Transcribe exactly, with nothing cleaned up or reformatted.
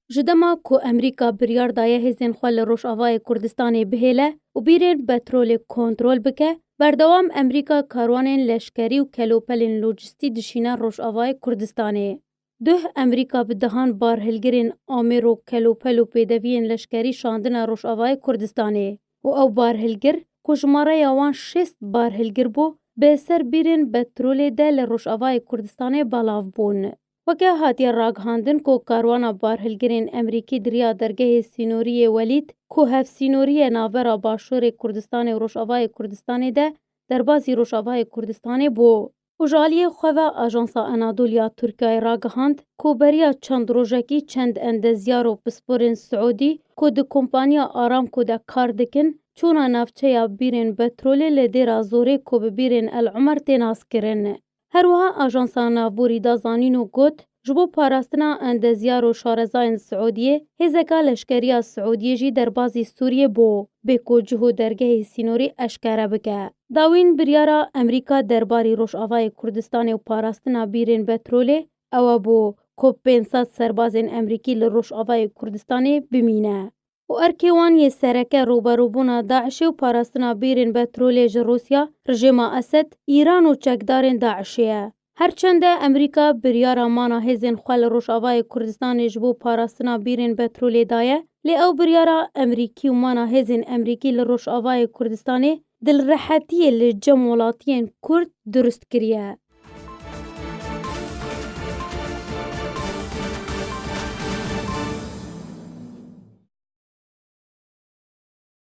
Ji dema ku Amerîka biryar daye hêzên xwe li Rojavayê Kurdistanê bihêle û bîrên petrolê kontrol bike, berdewam Amerîka karwanên leşkerî û kelopelên lojîstî dişîne Rojavayê Kurdistanê. Duh Amerîka bi dehan barhilgirên amêro kelopel û pêdeviyên leşkerî şandine Rojavayê Kurdistanê û ew barhilgir ku jimareya wan şêst barhilgir bû, bi ser bîrên petrolê de li Rojavayê Kurdistanê belav bûn. Weke hatiye ragihandin ku karwana barhilgirên Amerîkî di riya dergehê sînorî yê Welîd ku hevsînorî ye navbera Başûrê Kurdistanê û Rojavayê Kurdistanê de derbazî Rojavayê Kurdistanê bû. Û ji aliyê xwe ve Ajansa Anadolu ya Tirkiyeyê ragihand ku beriya çend rojekî çend endezyar û pisporên Siûdî ku di kompaniya Aramco de kar dikin, çûna navçeya bîrên petrolê li Dêra Zorê ku bi bîrên El Umer tê naskirin. Her wiha Ajansa Navborî da zanîn û got, ji bo parastina endezyar û şarezayên Siûdiyê, hêzeka leşkeriya Siûdiyê jî derbazî Sûriyê bû, bê ku cih û dergehê sînorî eşkere bike. Dawîn biryara Amerîka derbarî Rojavayê Kurdistanê û parastina bîrên petrolê ew bû ku pênc sed serbazên Amerîkî li Rojavayê Kurdistanê bimîne. Û erkê wan yê sereke rûberûbûna DAIŞê û parastina bîrên petrolê ji Rûsya, rejêma Esed, Îran û çekdarên DAIŞê ye. Her çende Amerîka biryara mana hêzên xwe li Rojavayê Kurdistanê ji bo parastina bîrên petrolê daye, lê ew biryara Amerîkî û mana hêzên Amerîkî li Rojavayê Kurdistanê dilrehetiyê li cem welatiyên Kurd dirust kiriye.